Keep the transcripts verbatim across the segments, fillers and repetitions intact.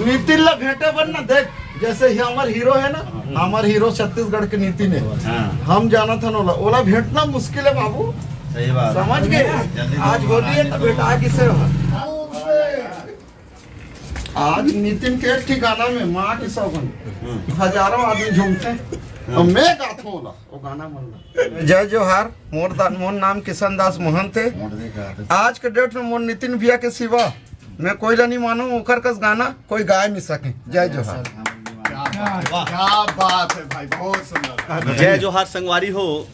नितिन ला भेंटे बर ना, देख, जैसे ही हमर हीरो है ना, हमर हीरो छत्तीसगढ़ के नितिन है। हाँ। हम जानत हन ओला, ओला भेंटना मुश्किल है बाबू। सही बात। समझ गए? जल्दी आज बोलिए तो भेंटा किसे हो? आज नितिन के ठिकाना में माँ की सौगंध, हजारों आदमी झूमते हैं और मैं गाता हूँ ओला, वो गाना मन ला। जय जोहार, मोर दा-, मोर नाम किशन दास महंत है। आज के डेट में मोर नितिन भैया के सिवा मैं कोई ला नहीं मानूं, ओकर कस गाना कोई गाय नहीं सके। जय जोहार। क्या बात, क्या बात है भाई, बहुत सुंदर। जय जोहार संगवारी हो।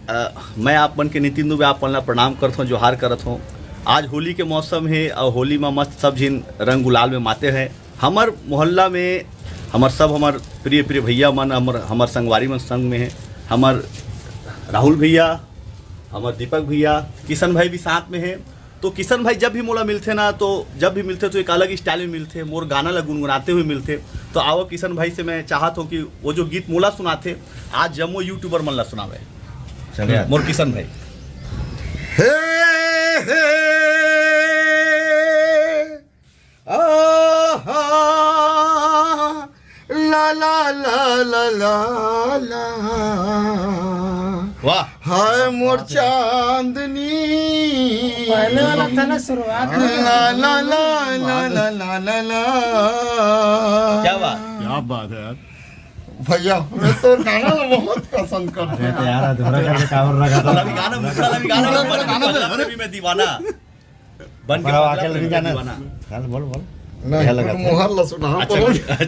अ, मैं आप मन के नितिन दुबे आप मन ला प्रणाम करत हूँ, जोहार करत हूँ। आज होली के मौसम है और होली में मस्त सब झिन रंग गुलाल में माते हैं। हमर मोहल्ला में हमर सब हमर प्रिय प्रिय भैया मन, हमर हमर संगवारी मन संग में है। हमर राहुल भैया, हमर दीपक भैया, किशन भाई भी साथ में है। तो किशन भाई जब भी मोला मिलथे ना, तो जब भी मिलथे तो एक अलग स्टाइल में मिलथे। मोर गाना ला गुनगुनाते हुए मिलथे। तो आओ किशन भाई से मैं चाहत हूँ कि वो जो गीत मोला सुनाथे, आज जम्मो यूट्यूबर मन ला सुनावे। चलिए। मोर किशन भाई। हे, हे, आहा, ला, ला, ला, ला, ला, ला। वाह। हाय मोर चांदनी। पहले वाला था ना शुरुआत में। ला, ला, ला, ला, ला, ला, ला, ला। क्या बात। क्या बात है यार। भैया, मैं तो गाना बहुत पसंद करता अरे तो हूँ। यार, अधूरा करके कावर रखा था। अभी गाना, अभी गाना, गाना, गाना, अभी मैं दीवाना। बन के बड़ा पगला, आके फिर लगी मैं जाना। दीवाना। चल, बोल, बोल। नहीं, क्या लगा था? गुलमोहर ला सुना, अच्छा, बोलो। अच्छा,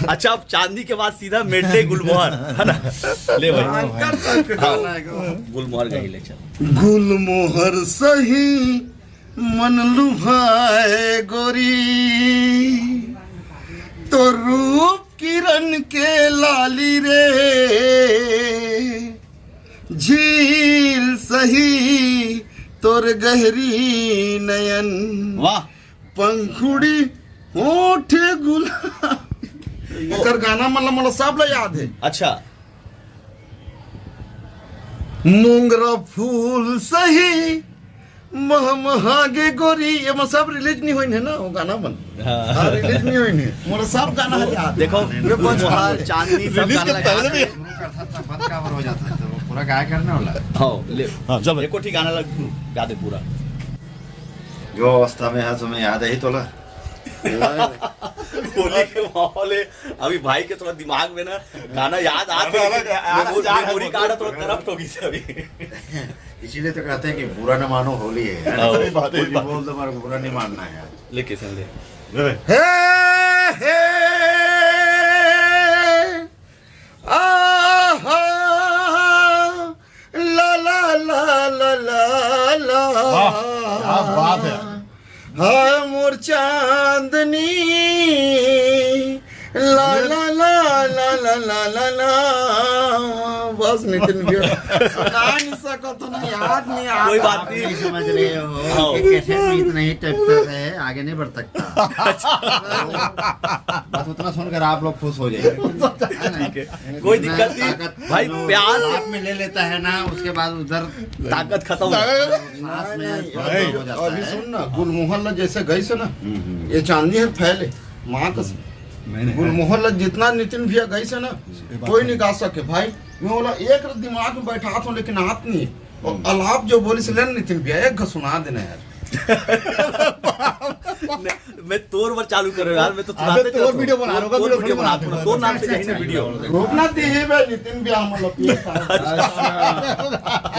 अच्छा, अब चांदी के बाद सीधा मेडले गुलमोहर, है ना? ले भाई। अंकल तक गाना है। गुलमोहर का ही ले चल। गुलमोहर सही मन लुभाए गोरी, तो रूप किरण के लाली रे, झील सही तोर गहरी नयन, वाह। पंखुड़ी होठ गुलाब। एकर गाना मतलब, मतलब सब ला याद है। अच्छा। मोंगरा फूल सही महमहा गे गोरी, ये में सब रिलीज नहीं होइन है ना, वो गाना मन। हाँ। हाँ, रिलीज नहीं होइन है, मोर सब गाना है याद। देखो, ये बस गुलमोहर, चांदनी, सब रिलीज गाना के लगा पहले के। भी शुरू करता था, बंद काबर हो जाता है, तो वो पूरा गाय करने वाला है। हाँ, ले। हाँ, चलो। एको ठीक गाना लग, गा दे पूरा। जो अवस्था में है, तुम्हें याद है ही तोला। होली के माहौल है, अभी भाई के थोड़ा दिमाग में ना गाना याद आ गाना याद आ मेमोरी, जाए। मेमोरी कार्ड थोड़ा करप्ट हो गई थी अभी। इसीलिए तो कहते हैं कि बुरा न मानो, होली है, है ना? हाँ। सही बात है, कुछ ये बात। बोल दो, पर बुरा नहीं मानना है यार। लेके सुन ले। ले भाई। हे, हे, आहा, ला, ला, ला, ला, ला, ला। वाह, क्या बात है। हाय मोर चांदनी, ला, ला, ला, ला। बस नितिन भैया, सुना नहीं सकत हो ना, याद नहीं आता। कोई बात नहीं। नहीं समझ रहे हो हाँ। कि कैसेट में इतना ही टिपता है, आगे नहीं बढ़ सकता। बस उतना सुनकर आप लोग खुश हो जाइए। ठीक है, कोई दिक्कत नहीं। ताकत भाई, जो प्यार से हाथ में ले लेता है ना, उसके बाद उधर ताकत खत्म हो। सांस में नहीं, हो जाता अभी है। सुन ना, गुलमोहर ला जैसे गई से ना, हम्म, हम्म। ये चांदनी है फैले, माँ कसम। नहीं, नहीं। गुलमोहर ला जितना नितिन भैया गई से ना, कोई नहीं गा सके भाई। मैं बोला एक दिमाग में बैठा था, लेकिन हाथ नहीं। और अलाप जो बोली से लेन नितिन भैया, एक घ सुना देना यार। मैं तोर पर चालू कर रहा हूँ यार, मैं तो अबे सुनाते तोर वीडियो बना रहा होगा, तोर वीडियो वीडियो बना बना रहा रहा, तोर नाम से कहीं ना वीडियो। रोकना दे है भाई नितिन भैया, हम लोग ये काम।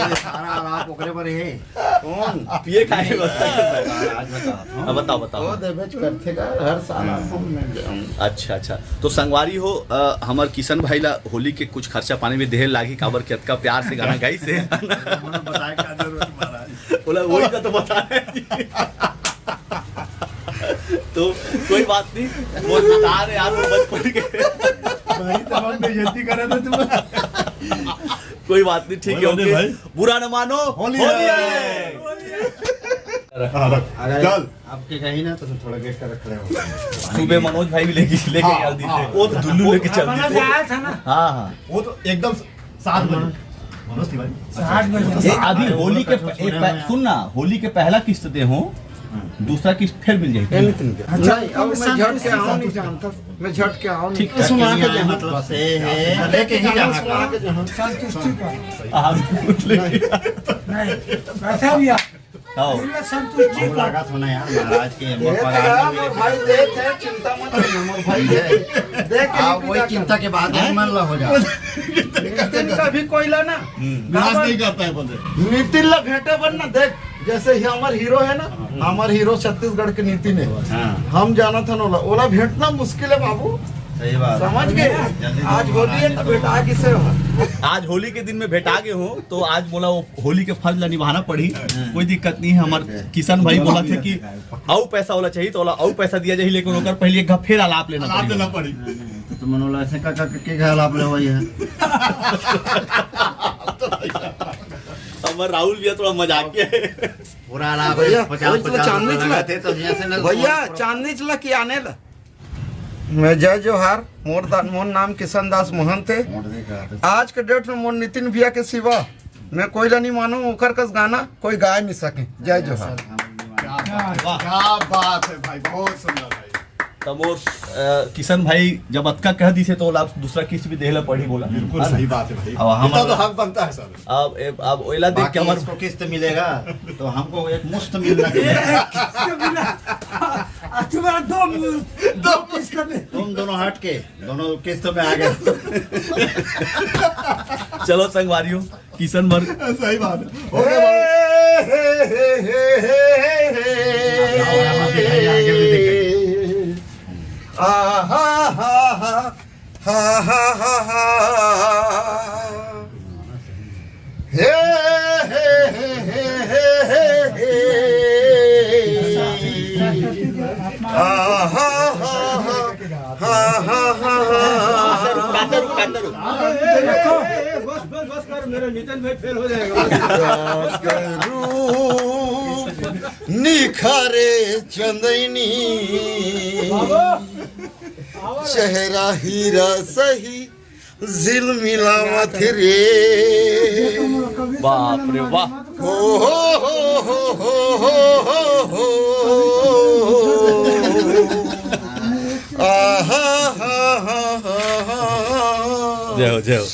ये सारा आलाप ओकरे पर है। कौन? पिए खाए व्यवस्था कर रहा है। आज बताओ। हाँ, बताओ, बताओ। वो देवे करथे का हर साल आप हम में जाऊँ। अच्छा, अच्छा। तो संगवारी हो, अ, हमर किशन भाई ला होली के कुछ खर्चा पानी में देहे लागी, काबर के अतका प्यार से गाना गाई से। बताए क्या जरूरत महाराज। बोला, "वही का तो बता रहे हैं।" तो कोई बात नहीं, वो बता रहे यार, वो बचपन के। भाई, तमाम बेइज्जती करा था तुम। कोई बात नहीं, ठीक है, बोलो दे ओके। भाई। बुरा न मानो, होली होली है। है। हाँ, रख। चल। आपके कहीं ना तो थोड़ा गेट का रख रहे हो। सुबह मनोज भाई भी लेके, लेके हाँ, चल दी हाँ। थे। वो तो दुल्लू लेके चल अपना दी से थे। आया था ना। हाँ, हाँ। वो तो एकदम सात बजे। मनोज तिवारी। सात बजे। ए, अभी होली के प-, ए, प-, सुन ना, होली के पहला किस्त दे हो, दूसरा किस्त फिर मिल जाएगी। नहीं, अब मैं झट के आऊँ नहीं जानता, मैं झट के आऊँ नहीं। ठीक है। सुना के जाना। मतलब से है, लेके ही जाना। सुना के जाना। संतुष्टि पर। आप नहीं, वैसा भी आप हाँ। दिल में संतुष्टि हम पर। लगा सुना यार महाराज के ये तो यार, मोर भाई देख है, चिंता मत करिए, मोर भाई देख है। देख के आप वही चिंता के बाद है, मन ला हो जाए। नितिन का भी कोयला ना, हम्म। विनाश नहीं करता है बोलते। नितिन ला भेंटे बन ना, देख, जैसे ही हमार हीरो है ना, हमार हीरो छत्तीसगढ़ के नितिन है। हाँ। हम जाना था ना ओला, ओला भेंटना मुश्किल है बाबू। सही बात। समझ गए? जल्दी आज होली है तो भेंटा किसे हो? आज होली के दिन में भेंटा गए हो, तो आज मोला वो होली के फर्ज ला निभाना पड़ी। हाँ। कोई दिक्कत नहीं है। हमार किशन भाई बोला थे कि अउ पैसा वाला चाहिए, तो ओला अउ पैसा दिया जाही, लेकिन ओकर पहले एक घा फिर आलाप लेना आलाप पड़ी। लेना पड़ी। तो तुम मनोला ऐसे का, का, के घर आलाप ले वही है। हमार राहुल भैया थोड़ा मजाक के है। पूरा आलाप भैया, पचास, वही तो पचास चांदनी रुपए चला। लगाते तो यहाँ से ना भैया, चांदनी चला कि आने ला। मैं जय जोहार, मोर दा-, मोर नाम किशन दास महंत है। आज के डेट में मोर नितिन भैया के सिवा मैं कोई ला नहीं मानूं, ओकर कस गाना कोई गाय नहीं सके। जय जोहार। क्या बात है, क्या बात है भाई, बहुत सुंदर भाई। तब वो, अ, किशन भाई जब अतका कह दिसे तो ओला दूसरा किस्त भी देला पड़ी बोला। बिल्कुल सही बात है भाई। अब हम इतना तो हक बनता है सर। अब, अब, अब ओला देख के बाकी हमारे इसको किस्त मिलेगा तो हमको एक मुश्त मिलना चाहिए। किस्त मिला। आज तुम्हारा दो, दो किस्त में। तुम दोनों हट के दोनों किस्तों में आ गए। चलो संगवारियों, किशन भर। सही बात है। हो गया बाबू। आहा, हा, हा, हा। हे, हे, हे, हे, हे, हे। आहा, हा, हा, हा, हा, हा, हा। कांदा रुक, कांदा रुक। अरे, ए, ए, ए, बस, बस, बस कर, मेरा नितिन भाई फेल हो जाएगा। रूप निखारे चंदैनी, बाबा, चेहरा हीरा सही झिलमिलावत रे। बाप रे बाप। हो, हो, हो, हो। आहा, हा, हा, हा, हा। जय हो, जय हो।